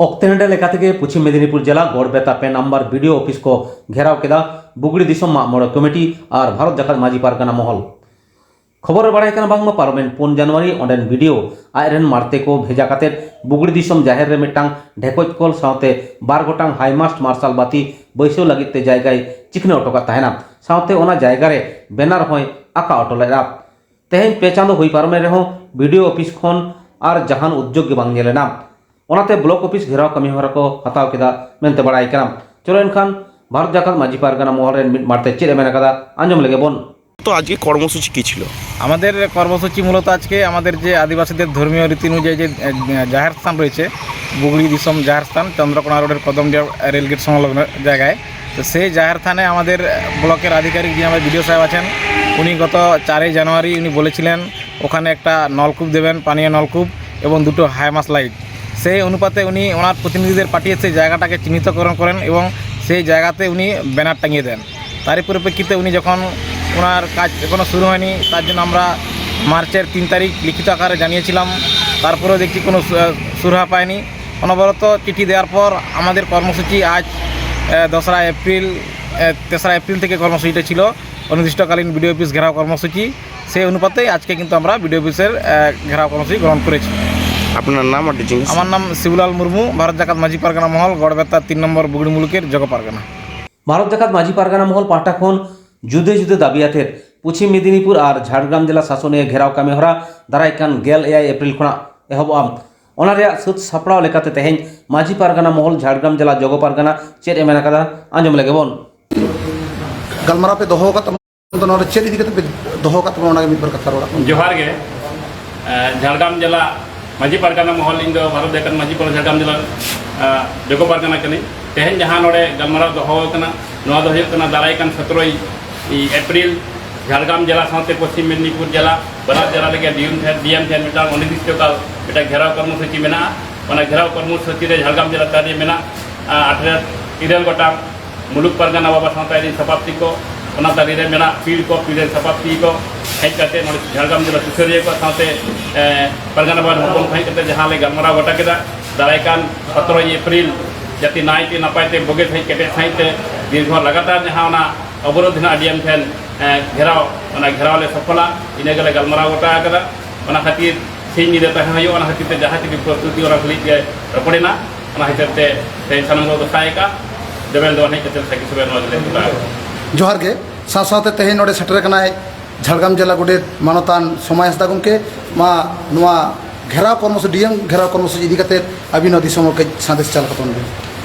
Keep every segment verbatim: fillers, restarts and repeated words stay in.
ᱚᱠᱛᱮ ᱱᱮᱰᱮ ᱞᱮᱠᱟᱛᱮᱜᱮ ᱯᱚᱪᱷᱤᱢ ᱢᱮᱫᱤᱱᱤᱯᱩᱨ ᱡᱮᱞᱟ ᱜᱚᱲᱵᱮᱛᱟ ᱯᱮ ᱱᱟᱢᱵᱟᱨ ᱵᱤᱰᱤᱳ ᱚᱯᱷᱤᱥ ᱠᱚ ᱜᱷᱮᱨᱟᱣ ᱠᱮᱫᱟ ᱵᱩᱜᱲᱤ ᱫᱤᱥᱚᱢ ᱢᱟᱜ ᱢᱚᱬᱮ ᱠᱚᱢᱤᱴᱤ ᱟᱨ ᱵᱷᱟᱨᱚᱛ ᱡᱟᱠᱟᱛ ᱢᱟᱹᱡᱷᱤ ᱯᱟᱨᱜᱟᱱᱟ ᱢᱚᱦᱚᱞ᱾ ᱠᱷᱚᱵᱚᱨ ᱨᱮ ᱵᱟᱲᱟᱭ ᱠᱟᱱᱟ ᱵᱟᱝᱢᱟ ᱯᱟᱨᱚᱢᱮᱱ ᱯᱩᱱ ᱡᱟᱱᱩᱣᱟᱨᱤ ᱚᱸᱰᱮᱱ ᱵᱤᱰᱤᱳ ᱟᱡ ᱨᱮᱱ ᱢᱟᱲᱛᱮ ᱠᱚ ᱵᱷᱮᱡᱟ ᱠᱟᱛᱮ ᱵᱩᱜᱲᱤ ᱫᱤᱥᱚᱢ ᱡᱟᱦᱮᱨ ᱨᱮ ᱢᱤᱫᱴᱟᱝ ᱰᱷᱮᱠᱚᱡ ᱠᱚᱞ ᱥᱟᱶᱛᱮ ᱵᱟᱨ ᱜᱚᱴᱟᱝ ᱦᱟᱭᱢᱟᱥᱴ ᱢᱟᱨᱥᱟᱞ ᱵᱟᱹᱛᱤ ᱵᱟᱹᱭᱥᱟᱹᱣ ᱞᱟᱹᱜᱤᱫ ᱛᱮ ᱡᱟᱭᱜᱟᱭ ᱪᱤᱠᱷᱱᱟᱹ ᱚᱴᱚ ᱠᱟᱫ ᱛᱟᱦᱮᱱᱟ᱾ ᱥᱟᱶᱛᱮ ᱚᱱᱟ ᱡᱟᱭᱜᱟ ᱨᱮ ᱵᱮᱱᱟᱨ ᱦᱚᱸᱭ ᱟᱸᱠᱟ ᱚᱴᱚ ᱞᱮᱫᱼᱟ᱾ ᱛᱮᱦᱮᱧ ᱯᱮ ᱪᱟᱸᱫᱚ ᱦᱩᱭ ᱯᱟᱨᱚᱢᱮᱱ ᱨᱮᱦᱚᱸ ᱵᱤᱰᱤᱳ ᱚᱯᱷᱤᱥ ᱠᱷᱚᱱ ᱟᱨ ᱡᱟᱦᱟᱱ ᱩᱫᱽᱭᱳᱜᱽ ᱜᱮ ᱵᱟᱝ ᱧᱮᱞ ᱮᱱᱟ᱾ ᱚᱱᱟᱛᱮ ᱵᱞᱚᱠ ᱚᱯᱷᱤᱥ ᱜᱷᱮᱨᱟᱣ ᱠᱟᱹᱢᱤ ᱦᱚᱨᱟ ᱠᱚ ᱦᱟᱛᱟᱣ ᱠᱮᱫᱟ ᱢᱮᱱᱛᱮ ᱵᱟᱲᱟᱭ ᱠᱟᱱᱟ᱾ ᱪᱚᱞᱚ ᱮᱱᱠᱷᱟᱱ ᱵᱷᱟᱨᱚᱛ ᱡᱟᱠᱟᱛ ᱢᱟᱹᱡᱷᱤ ᱯᱟᱨᱜᱟᱱᱟ ᱢᱚᱦᱚᱞ ᱨᱮᱱ ᱢᱤᱫ ᱢᱟᱲᱛᱮ ᱪᱮᱫ ᱮ ᱢᱮᱱ ᱟᱠᱟᱫᱟ, ᱟᱸᱡᱚᱢ ᱞᱮᱜᱮ ᱵᱚᱱ᱾ তো আজকে কর্মসূচি কি ছিল? আমাদের কর্মসূচি মূলত আজকে আমাদের যে আদিবাসীদের ধর্মীয় রীতি অনুযায়ী যে আহ, জাহের স্থান রয়েছে, বুগড়ি দিসম জাহের স্থান, চন্দ্রকোনা রোডের কদমডিয়া রেলগেট সংলগ্ন জায়গায়। তো সেই জাহের স্থানে আমাদের ব্লকের আধিকারিক, যিনি আমাদের বিডিও সাহেব আছেন, উনি গত চারই জানুয়ারি উনি বলেছিলেন ওখানে একটা নলকূপ দেবেন, পানীয় নলকূপ, এবং দুটো হাইমাস লাইট। সেই অনুপাতে উনি ওনার প্রতিনিধিদের পাঠিয়ে সেই জায়গাটাকে চিহ্নিতকরণ করেন এবং সেই জায়গাতে উনি ব্যানার টাঙিয়ে দেন। তারই পরিপ্রেক্ষিতে উনি যখন ওনার কাজ এখনও শুরু হয়নি, তার জন্য আমরা মার্চের তিন তারিখ লিখিত আকারে জানিয়েছিলাম। তারপরেও দেখছি কোনো সু- সুরাহা পায়নি। অনবরত চিঠি দেওয়ার পর আমাদের কর্মসূচি আজ আহ, দোসরা এপ্রিল আহ, তেসরা এপ্রিল থেকে কর্মসূচিটা ছিল অনির্দিষ্টকালীন বিডিও অফিস ঘেরাও কর্মসূচি। সেই অনুপাতে আজকে কিন্তু আমরা বিডিও অফিসের আহ, ঘেরাও কর্মসূচি গ্রহণ করেছি। আপনার নাম আর ডিজিংস? আমার নাম শিবুলাল মুর্মু, ভারত জাকাত মাঝি পারগানা মহল, গড়বেতা তিন নম্বর বুগড়ি মুলুকের জগ পারগানা। ᱵᱷᱟᱨᱚᱛ ᱡᱟᱠᱟᱛ ᱢᱟᱹᱡᱷᱤ ᱯᱟᱨᱜᱟᱱᱟ ᱢᱚᱦᱚᱞ ᱯᱟᱦᱴᱟ ᱠᱷᱚᱱ ᱡᱩᱫᱟᱹ ᱡᱩᱫᱟᱹ ᱫᱟᱹᱵᱤ ᱟᱛᱮ ᱯᱚᱪᱷᱤᱢ ᱢᱮᱫᱤᱱᱤᱯᱩᱨ ᱟᱨ ᱡᱷᱟᱲᱜᱨᱟᱢ ᱡᱮᱞᱟ ᱥᱟᱥᱚᱱᱤᱭᱟᱹ ᱜᱷᱮᱨᱟᱣ ᱠᱟᱹᱢᱤ ᱦᱚᱨᱟ ᱫᱟᱨᱟᱭ ᱠᱟᱱ ᱜᱮᱞ ᱮᱭᱟᱭ ᱮᱯᱨᱤᱞ ᱠᱷᱚᱱᱟᱜ ᱮᱦᱚᱵᱚᱜᱼᱟ᱾ ᱚᱱᱟ ᱨᱮᱭᱟᱜ ᱥᱟᱹᱛ ᱥᱟᱯᱲᱟᱣ ᱞᱮᱠᱟᱛᱮ ᱛᱮᱦᱮᱧ ᱢᱟᱹᱡᱷᱤ ᱯᱟᱨᱜᱟᱱᱟ ᱢᱚᱦᱚᱞ ᱡᱷᱟᱲᱜᱨᱟᱢ ᱡᱮᱞᱟ ᱡᱚᱜᱚ ᱯᱟᱨᱜᱟᱱᱟ ᱪᱮᱫ ᱮ ᱢᱮᱱ ᱟᱠᱟᱫᱟ, ᱟᱸᱡᱚᱢ ᱞᱮᱜᱮ ᱵᱚᱱ᱾ ᱜᱟᱞᱢᱟᱨᱟᱣ ᱯᱮ ᱫᱚᱦᱚ ᱟᱠᱟᱫ ᱛᱟᱵᱚᱱᱟ, ᱱᱚᱰᱮ ᱪᱮᱫ ᱤᱫᱤ ᱠᱟᱛᱮ ᱯᱮ ᱫᱚᱦᱚ ᱟᱠᱟᱫ ᱛᱟᱵᱚᱱᱟ, ᱚᱱᱟᱜᱮ ᱢᱤᱫ ᱵᱟᱨ ᱠᱟᱛᱷᱟ ᱨᱚᱲ ᱟᱠᱚ᱾ ᱡᱚᱦᱟᱨ ᱜᱮ᱾ ᱮ, ᱡᱷᱟᱲᱜᱨᱟᱢ ᱡᱮᱞᱟ ᱢᱟᱹᱡᱷᱤ ᱯᱟᱨᱜᱟᱱᱟ ᱢᱚᱦᱚᱞ, ᱤᱧ ᱫᱚ ᱵᱷᱟᱨᱚᱛ ᱡᱟᱠᱟᱛ ᱢᱟᱹᱡᱷᱤ ᱯᱟᱨᱜᱟᱱᱟ ᱡᱷᱟᱲᱜᱨᱟᱢ ᱡᱮᱞᱟ ᱮ, ᱡᱚᱜᱚ ᱯᱟᱨᱜᱟᱱᱟ ᱠᱟᱹᱱᱟᱹᱧ᱾ ᱛᱮᱦᱮᱧ ᱡᱟᱦᱟᱸ ᱱᱚᱰᱮ ᱜᱟᱞᱢᱟᱨᱟᱣ ᱫᱚᱦᱚ ᱟᱠᱟᱱᱟ, ᱱᱚᱣᱟ ᱫᱚ ᱦᱩᱭᱩᱜ ᱠᱟᱱᱟ ᱫᱟᱨᱟᱭ ᱠᱟᱱ ᱥᱚᱛᱨᱚᱭ ᱮᱯᱨᱤᱞ ᱡᱷᱟᱲᱜᱨᱟᱢ ᱡᱮᱞᱟ ᱥᱟᱶᱛᱮ ᱯᱚᱥᱪᱤᱢ ᱢᱮᱫᱤᱱᱤᱯᱩᱨ ᱡᱮᱞᱟ, ᱵᱟᱱᱟᱨ ᱡᱮᱞᱟ ᱞᱟᱹᱜᱤᱫ ᱰᱤᱭᱩᱢ ᱴᱷᱮᱱ, ᱰᱤᱭᱮᱢ ᱴᱷᱮᱱ ᱢᱤᱫᱴᱟᱝ ᱚᱱᱤᱨᱫᱤᱥᱴᱚ ᱠᱟᱞ ᱢᱤᱫᱴᱟᱝ ᱜᱷᱮᱨᱟᱣ ᱠᱚᱨᱢᱚᱥᱩᱪᱤ ᱢᱮᱱᱟᱜᱼᱟ᱾ ᱚᱱᱟ ᱜᱷᱮᱨᱟᱣ ᱠᱚᱨᱢᱚᱥᱩᱪᱤ ᱨᱮ ᱡᱷᱟᱲᱜᱨᱟᱢ ᱡᱮᱞᱟ ᱛᱟᱹᱨᱤ ᱢᱮᱱᱟᱜᱼᱟ ᱟᱴᱷᱨᱚ ᱤᱨᱟᱹᱞ ᱜᱚᱴᱟᱝ ᱢᱩᱞᱩᱠ ᱯᱟᱨᱜᱟᱱᱟ ᱵᱟᱵᱟ ᱥᱟᱶᱛᱟ ᱟᱹᱨᱤ ᱥᱟᱯᱟᱵᱛᱤ ᱠᱚ, ᱚᱱᱟ ᱛᱟᱹᱨᱤ ᱨᱮ ᱢᱮᱱᱟᱜ ᱯᱤᱲ ᱠᱚ, ᱯᱤᱲ ᱨᱮᱱ ᱥᱟᱯᱟᱵᱛᱤ ᱠᱚ ᱦᱮᱡ ᱠᱟᱛᱮ ᱱᱚᱰᱮ ᱡᱷᱟᱲᱜᱨᱟᱢ ᱡᱮᱞᱟ ᱥᱩᱥᱟᱹᱨᱤᱭᱟᱹ ᱠᱚ ᱥᱟᱶᱛᱮ, ᱮ, ᱯᱟᱨᱜᱟᱱᱟ ᱵᱟᱵᱟ ᱦᱚᱯᱚᱱ ᱠᱚ ᱦᱮᱡ ᱠᱟᱛᱮ ᱡᱟᱦᱟᱸ ᱞᱮ ᱜᱟᱞᱢᱟᱨᱟᱣ ᱜᱚᱴᱟ ᱠᱮᱫᱟ, ᱫᱟᱨᱟᱭ ᱠᱟᱱ ᱥᱚᱛᱨᱚᱭ ᱮᱯᱨᱤᱞ ᱡᱟᱛᱮ ᱱᱟᱭᱛᱮ ᱱᱟᱯᱟᱭ ᱛᱮ ᱵᱩᱜᱤ ᱥᱟᱺᱦᱤᱡ ᱠᱮᱴᱮᱡ ᱥᱟᱺᱦᱤᱡ ᱛᱮ ᱫᱤᱨᱜᱷᱚ ᱞᱟᱜᱟᱛᱟᱨ ᱡᱟᱦᱟᱸ ᱚᱱᱟ ᱚᱵᱚᱨᱳᱫᱷ ᱦᱮᱱᱟᱜ ᱰᱤ ᱮᱢ ᱴᱷᱮᱱ, ᱮ, ᱜᱷᱮᱨᱟᱣ, ᱚᱱᱟ ᱜᱷᱮᱨᱟᱣ ᱞᱮ ᱥᱚᱯᱷᱚᱞᱟ᱾ ᱤᱱᱟᱹ ᱜᱮᱞᱮ ᱜᱟᱞᱢᱟᱨᱟᱣ ᱜᱚᱴᱟ ᱟᱠᱟᱫᱟ᱾ ᱚᱱᱟ ᱠᱷᱟᱹᱛᱤᱨ ᱥᱤᱧ ᱧᱤᱫᱟᱹ ᱛᱟᱦᱮᱸ ᱦᱩᱭᱩᱜᱼᱟ᱾ ᱚᱱᱟ ᱠᱷᱟᱹᱛᱤᱨ ᱛᱮ ᱡᱟᱦᱟᱸ ᱛᱤᱱᱟᱹᱜ ᱯᱨᱚᱥᱛᱩᱛᱤ ᱚᱱᱟ ᱞᱟᱹᱜᱤᱫ ᱜᱮ ᱨᱚᱯᱚᱲᱮᱱᱟ᱾ ᱚᱱᱟ ᱦᱤᱥᱟᱹᱵ ᱛᱮ ᱛᱮᱦᱮᱧ ᱥᱟᱱᱟᱢ ᱠᱚ ᱜᱚᱥᱟᱭ ᱟᱠᱟᱫ ᱫᱮᱵᱮᱞ ᱫᱚ ᱦᱮᱡ ᱠᱟᱛᱮ ᱥᱟᱹᱠᱷᱤ ᱥᱚᱵᱷᱟ ᱱᱚᱣᱟ ᱜᱮᱞᱮ ᱜᱚᱴᱟ ᱟᱠᱟᱫᱟ᱾ ᱡᱚᱦᱟᱨ ᱜᱮ᱾ ᱥᱟᱶ ᱥᱟᱶᱛᱮ ᱛᱮᱦᱮᱧ ᱱᱚᱰᱮ ᱥᱮᱴᱮᱨ ᱟᱠᱟᱱᱟᱭ ᱡᱷᱟᱲᱜᱨᱟᱢ ᱡᱮᱞᱟ ᱜᱚᱰᱮᱛ ᱢᱟᱱᱚᱛᱟᱱ ᱥᱚᱢᱟᱭ ᱦᱟᱸᱥᱫᱟ ᱜᱚᱢᱠᱮ᱾ ᱢᱟ, ᱱᱚᱣᱟ ᱜᱷᱮᱨᱟᱣ ᱠᱚᱨᱢᱚᱥᱩᱪᱤ, ᱰᱤ ᱮᱢ ᱜᱷᱮᱨᱟᱣ ᱠᱚᱨᱢᱚᱥᱩᱪᱤ ᱤᱫᱤ ᱠᱟᱛᱮ ᱟᱹᱵᱤᱱ ᱦᱚᱸ ᱫᱤᱥᱚᱢ ᱦᱚᱲ ᱠᱟᱹᱡ ᱥᱟᱸᱫᱮᱥ ᱪᱟᱞ ᱠᱟᱛᱟᱵᱚᱱ ᱵᱤᱱ᱾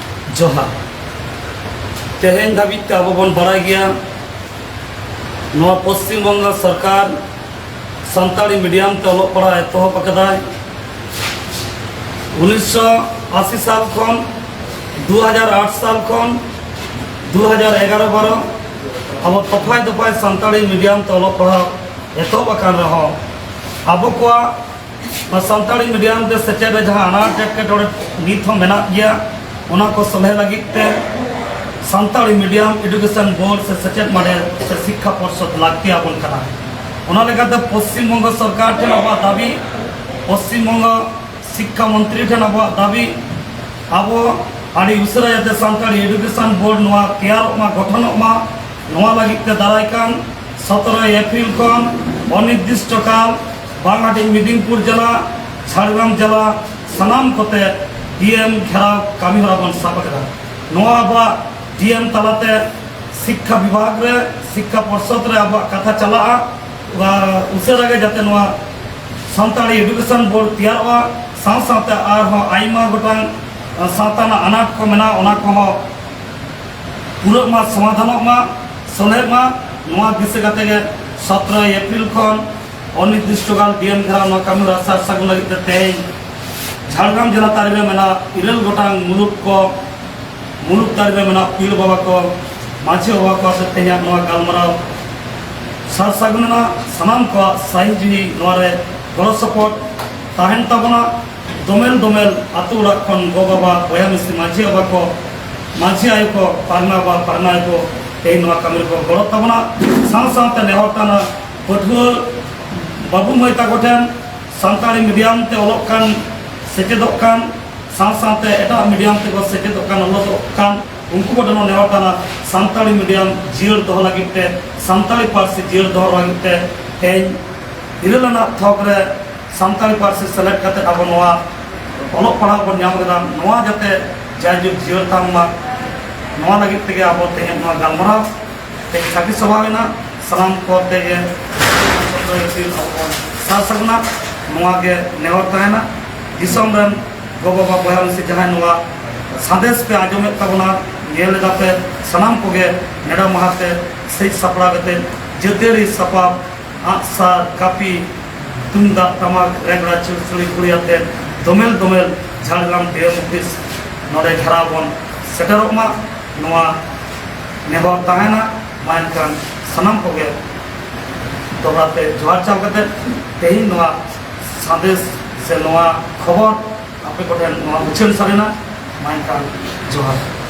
ᱡᱚᱦᱟᱨ᱾ ᱛᱮᱦᱮᱧ ᱫᱷᱟᱹᱵᱤᱡ ᱛᱮ ᱟᱵᱚ ᱵᱚᱱ ᱵᱟᱲᱟᱭ ᱜᱮᱭᱟ, ᱱᱚᱣᱟ ᱯᱚᱥᱪᱤᱢ ᱵᱚᱝᱜᱚ ᱥᱚᱨᱠᱟᱨ ᱥᱟᱱᱛᱟᱲᱤ ᱢᱤᱰᱤᱭᱟᱢ ᱛᱮ ᱚᱞᱚᱜ ᱯᱟᱲᱦᱟᱣ ᱮᱛᱚᱦᱚᱵ ᱟᱠᱟᱫᱟᱭ᱾ ᱩᱱᱤᱥᱥᱚ ᱟᱥᱤ ᱥᱟᱞ ᱠᱷᱚᱱ, ᱫᱩ ᱦᱟᱡᱟᱨ ᱟᱴ ᱥᱟᱞ ᱠᱷᱚᱱ ᱫᱩ ᱦᱟᱡᱟᱨ ᱮᱜᱟᱨᱚ ᱵᱟᱨᱚ ᱟᱵᱚ ᱫᱚᱯᱷᱟᱭ ᱫᱚᱯᱷᱟᱭ ᱥᱟᱱᱛᱟᱲᱤ ᱢᱤᱰᱤᱭᱟᱢ ᱛᱮ ᱚᱞᱚᱜ ᱯᱟᱲᱦᱟᱣ ᱮᱛᱚᱦᱚᱵ ᱟᱠᱟᱱ ᱨᱮᱦᱚᱸ, ᱟᱵᱚ ᱠᱚᱣᱟᱜ ᱱᱚᱣᱟ ᱥᱟᱱᱛᱟᱲᱤ ᱢᱤᱰᱤᱭᱟᱢ ᱛᱮ ᱥᱮᱪᱮᱫ ᱨᱮ ᱡᱟᱦᱟᱸ ᱟᱱᱟᱴ ᱮᱴᱠᱮᱴᱚᱬᱮ ᱱᱤᱛ ᱦᱚᱸ ᱢᱮᱱᱟᱜ ᱜᱮᱭᱟ, ᱚᱱᱟ ᱠᱚ ᱥᱚᱞᱦᱮ ᱞᱟᱹᱜᱤᱫ ᱛᱮ ᱥᱟᱱᱛᱟᱲᱤ ᱢᱤᱰᱤᱭᱟᱢ ᱮᱰᱩᱠᱮᱥᱚᱱ ᱵᱳᱨᱰ ᱥᱮ ᱥᱮᱪᱮᱫ ᱢᱟᱰᱮᱨ ᱥᱮ ᱥᱤᱠᱠᱷᱟ ᱯᱚᱨᱥᱚᱫ ᱞᱟᱹᱠᱛᱤ ᱟᱵᱚᱱ ᱠᱟᱱᱟ᱾ ᱚᱱᱟ ᱞᱮᱠᱟᱛᱮ ᱯᱚᱥᱪᱤᱢ ᱵᱚᱝᱜᱚ ᱥᱚᱨᱠᱟᱨ ᱴᱷᱮᱱ ᱟᱵᱚᱣᱟᱜ ᱫᱟᱹᱵᱤ, ᱯᱚᱥᱪᱤᱢ ᱵᱚᱝᱜᱚ ᱥᱤᱠᱠᱷᱟ ᱢᱚᱱᱛᱨᱤ ᱴᱷᱮᱱ ᱟᱵᱚᱣᱟᱜ ᱫᱟᱹᱵᱤ, ᱟᱵᱚ ᱟᱹᱰᱤ ᱩᱥᱟᱹᱨᱟ ᱡᱟᱛᱮ ᱥᱟᱱᱛᱟᱲᱤ ᱮᱰᱩᱠᱮᱥᱚᱱ ᱵᱳᱨᱰ ᱱᱚᱣᱟ ᱛᱮᱭᱟᱨᱚᱜ ᱢᱟ, ᱜᱚᱴᱷᱚᱱᱚᱜ ᱢᱟ, ᱱᱚᱣᱟ ᱞᱟᱹᱜᱤᱫ ᱛᱮ ᱫᱟᱨᱟᱭ ᱠᱟᱱ ᱥᱚᱛᱨᱚᱭ ᱮᱯᱨᱤᱞ ᱠᱷᱚᱱ ᱚᱱᱤᱨᱫᱤᱥᱴᱚ ᱠᱟᱞ ᱵᱟᱝᱞᱟᱰᱤᱦ, ᱢᱮᱫᱤᱱᱯᱩᱨ ᱡᱮᱞᱟ, ᱡᱷᱟᱲᱜᱨᱟᱢ ᱡᱮᱞᱟ, ᱥᱟᱱᱟᱢ ᱠᱚᱛᱮ ᱰᱤ ᱮᱢ ᱜᱷᱮᱨᱟᱣ ᱠᱟᱹᱢᱤ ᱦᱚᱨᱟ ᱵᱚᱱ ᱥᱟᱵ ᱟᱠᱟᱫᱟ᱾ ᱱᱚᱣᱟ ᱟᱵᱚᱣᱟᱜ ᱰᱤ ᱮᱢ ᱛᱟᱞᱟᱛᱮ ᱥᱤᱠᱠᱷᱟ ᱵᱤᱵᱷᱟᱜᱽ ᱨᱮ, ᱥᱤᱠᱠᱷᱟ ᱯᱚᱨᱥᱚᱫ ᱨᱮ ᱟᱵᱚᱣᱟᱜ ᱠᱟᱛᱷᱟ ᱪᱟᱞᱟᱜᱼᱟ᱾ ᱟᱨ ᱩᱥᱟᱹᱨᱟ ᱜᱮ ᱡᱟᱛᱮ ᱱᱚᱣᱟ ᱥᱟᱱᱛᱟᱲᱤ ᱮᱰᱩᱠᱮᱥᱚᱱ ᱵᱳᱨᱰ ᱛᱮᱭᱟᱨᱚᱜᱼᱟ, ᱥᱟᱶ ᱥᱟᱶᱛᱮ ᱟᱨᱦᱚᱸ ᱟᱭᱢᱟ ᱜᱚᱴᱟᱝ, ᱟᱸ, ᱥᱟᱶᱛᱟ ᱨᱮᱱᱟᱜ ᱟᱱᱟᱴ ᱠᱚ ᱢᱮᱱᱟᱜᱼᱟ, ᱚᱱᱟ ᱠᱚᱦᱚᱸ ᱯᱩᱨᱟᱹᱜ ᱢᱟ, ᱥᱚᱢᱟᱫᱷᱟᱱᱚᱜ ᱢᱟ, ᱥᱚᱞᱦᱮᱜ ᱢᱟ᱾ ᱱᱚᱣᱟ ᱫᱤᱥᱟᱹ ᱠᱟᱛᱮ ᱜᱮ ᱥᱚᱛᱨᱚᱭ ᱮᱯᱨᱤᱞ ᱠᱷᱚᱱ ᱚᱱᱤᱨᱫᱤᱥᱴᱚ ᱠᱟᱞ ᱰᱤ ᱮᱢ ᱜᱷᱮᱨᱟᱣ ᱱᱚᱣᱟ ᱠᱟᱹᱢᱤ ᱦᱚᱨᱟ ᱥᱟᱨ ᱥᱟᱹᱜᱩᱱ ᱞᱟᱹᱜᱤᱫ ᱛᱮ ᱛᱮᱦᱮᱧ ᱡᱷᱟᱲᱜᱨᱟᱢ ᱡᱮᱞᱟ ᱛᱟᱹᱨᱤ ᱨᱮ ᱢᱮᱱᱟᱜ ᱤᱨᱟᱹᱞ ᱜᱚᱴᱟᱝ ᱢᱩᱞᱩᱠ ᱠᱚ, ᱢᱩᱞᱩᱠ ᱛᱟᱹᱨᱤ ᱨᱮ ᱢᱮᱱᱟᱜ ᱯᱤᱲ ᱵᱟᱵᱟ ᱠᱚ, ᱢᱟᱹᱡᱷᱤ ᱵᱟᱵᱟ ᱠᱚ ᱟᱛᱮ ᱛᱮᱦᱮᱧᱟᱜ ᱱᱚᱣᱟ ᱜᱟᱞᱢᱟᱨᱟᱣ ᱥᱟᱨ ᱥᱟᱹᱜᱩᱱ ᱮᱱᱟ᱾ ᱥᱟᱱᱟᱢ ᱠᱚᱣᱟᱜ ᱥᱟᱹᱦᱤ ᱡᱩᱦᱤ ᱱᱚᱣᱟ ᱨᱮ ᱜᱚᱲᱚ ᱥᱚᱯᱚᱦᱚᱫ ᱛᱟᱦᱮᱱ ᱛᱟᱵᱚᱱᱟ᱾ ᱫᱚᱢᱮᱞ ᱫᱚᱢᱮᱞ ᱟᱹᱛᱩ ᱚᱲᱟᱜ ᱠᱷᱚᱱ ᱜᱚ ᱵᱟᱵᱟ, ᱵᱚᱭᱦᱟ ᱢᱤᱥᱤ, ᱢᱟᱹᱡᱷᱤ ᱵᱟᱵᱟ ᱠᱚ, ᱢᱟᱹᱡᱷᱤ ᱟᱭᱳ ᱠᱚ, ᱯᱟᱨᱜᱟᱱᱟ ᱵᱟᱵᱟ, ᱯᱟᱨᱜᱟᱱᱟ ᱟᱭᱳ ᱠᱚ ᱛᱮᱦᱮᱧ ᱱᱚᱣᱟ ᱠᱟᱹᱢᱤ ᱨᱮᱠᱚ ᱜᱚᱲᱚ ᱛᱟᱵᱚᱱᱟ᱾ ᱥᱟᱶ ᱥᱟᱶᱛᱮ ᱱᱮᱦᱚᱨ ᱠᱟᱱᱟ ᱯᱟᱹᱴᱷᱩᱣᱟᱹ ᱵᱟᱹᱵᱩ ᱢᱟᱹᱭ ᱛᱟᱠᱚ ᱴᱷᱮᱱ, ᱥᱟᱱᱛᱟᱲᱤ ᱢᱤᱰᱤᱭᱟᱢ ᱛᱮ ᱚᱞᱚᱜ ᱠᱟᱱ, ᱥᱮᱪᱮᱫᱚᱜ ᱠᱟᱱ ᱥᱟᱶ ᱥᱟᱶᱛᱮ ᱮᱴᱟᱜ ᱢᱤᱰᱤᱭᱟᱢ ᱛᱮᱠᱚ ᱥᱮᱪᱮᱫᱚᱜ ᱠᱟᱱ, ᱚᱞᱚᱜᱚᱜ ᱠᱟᱱ, ᱩᱱᱠᱩ ᱠᱚ ᱴᱷᱮᱱ ᱦᱚᱸ ᱱᱮᱦᱚᱨ ᱠᱟᱱᱟ, ᱥᱟᱱᱛᱟᱲᱤ ᱢᱤᱰᱤᱭᱟᱢ ᱡᱤᱭᱟᱹᱲ ᱫᱚᱦᱚ ᱞᱟᱹᱜᱤᱫ ᱛᱮ, ᱥᱟᱱᱛᱟᱲᱤ ᱯᱟᱹᱨᱥᱤ ᱡᱤᱭᱟᱹᱲ ᱫᱚᱦᱚ ᱞᱟᱹᱜᱤᱫ ᱛᱮ ᱛᱮᱦᱮᱧ ᱤᱨᱟᱹᱞ ᱟᱱᱟᱜ ᱛᱷᱚᱠ ᱨᱮ ᱥᱟᱱᱛᱟᱲᱤ ᱯᱟᱹᱨᱥᱤ ᱥᱮᱞᱮᱫ ᱠᱟᱛᱮ ᱟᱵᱚ ᱱᱚᱣᱟ ᱚᱞᱚᱜ ᱯᱟᱲᱦᱟᱣ ᱵᱚᱱ ᱧᱟᱢ ᱠᱮᱫᱟ, ᱱᱚᱣᱟ ᱡᱟᱛᱮ ᱡᱟᱭᱡᱩᱜᱽ ᱡᱤᱭᱟᱹᱲ ᱛᱟᱦᱮᱱ ᱢᱟ, ᱱᱚᱣᱟ ᱞᱟᱹᱜᱤᱫ ᱛᱮᱜᱮ ᱟᱵᱚ ᱛᱮᱦᱮᱧ ᱱᱚᱣᱟ ᱜᱟᱞᱢᱟᱨᱟᱣ ᱛᱮᱦᱮᱧ ᱥᱟᱹᱠᱷᱤ ᱥᱚᱵᱷᱟ ᱦᱩᱭᱱᱟ᱾ ᱥᱟᱱᱟᱢ ᱠᱚ ᱛᱮᱜᱮ ᱥᱟᱨ ᱥᱟᱹᱜᱩᱱᱟ᱾ ᱱᱚᱣᱟ ᱜᱮ ᱱᱮᱦᱚᱨ ᱛᱟᱦᱮᱱᱟ, ᱫᱤᱥᱚᱢ ᱨᱮᱱ ᱜᱚ ᱵᱟᱵᱟ ᱵᱚᱭᱦᱟ ᱢᱤᱥᱤ ᱡᱟᱦᱟᱸᱭ ᱱᱚᱣᱟ ᱥᱟᱸᱫᱮᱥ ᱯᱮ ᱟᱸᱡᱚᱢᱮᱫ ᱛᱟᱵᱚᱱᱟ, ᱧᱮᱞ ᱮᱫᱟ ᱯᱮ, ᱥᱟᱱᱟᱢ ᱠᱚᱜᱮ ᱱᱮᱰᱟ ᱢᱟᱦᱟ ᱛᱮ ᱥᱟᱹᱡ ᱥᱟᱯᱲᱟᱣ ᱠᱟᱛᱮ ᱡᱟᱹᱛᱤᱭᱟᱹᱨᱤ ᱥᱟᱯᱟᱵ, ᱟᱸᱜᱼᱥᱟᱨ, ᱠᱟᱹᱯᱤ, ᱛᱩᱢᱫᱟᱜ ᱴᱟᱢᱟᱠ, ᱨᱮᱜᱽᱲᱟ, ᱪᱩᱲᱪᱩᱲᱤ, ᱜᱷᱩᱲᱤ ᱟᱛᱮ ᱫᱚᱢᱮᱞ ᱫᱚᱢᱮᱞ ᱡᱷᱟᱲᱜᱨᱟᱢ ᱰᱤ ᱮᱢ ᱚᱯᱷᱤᱥ ᱱᱚᱰᱮ ᱜᱷᱮᱨᱟᱣ ᱵᱚᱱ ᱥᱮᱴᱮᱨᱚᱜ ᱢᱟ, ᱱᱚᱣᱟ ᱱᱮᱦᱚᱨ ᱛᱟᱦᱮᱱᱟ᱾ ᱢᱟ ᱮᱱᱠᱷᱟᱱ ᱥᱟᱱᱟᱢ ᱠᱚᱜᱮ ᱫᱚᱦᱲᱟ ᱛᱮ ᱡᱚᱦᱟᱨ ᱪᱟᱞ ᱠᱟᱛᱮ ᱛᱮᱦᱮᱧ ᱱᱚᱣᱟ ᱥᱟᱸᱫᱮᱥ ᱥᱮ ᱱᱚᱣᱟ ᱠᱷᱚᱵᱚᱨ ᱟᱯᱮ ᱠᱚᱴᱷᱮᱱ ᱱᱚᱣᱟ ᱩᱪᱷᱟᱹᱱ ᱥᱟᱹᱨᱤᱱᱟ᱾ ᱢᱟ ᱮᱱᱠᱷᱟᱱ ᱡᱚᱦᱟᱨ᱾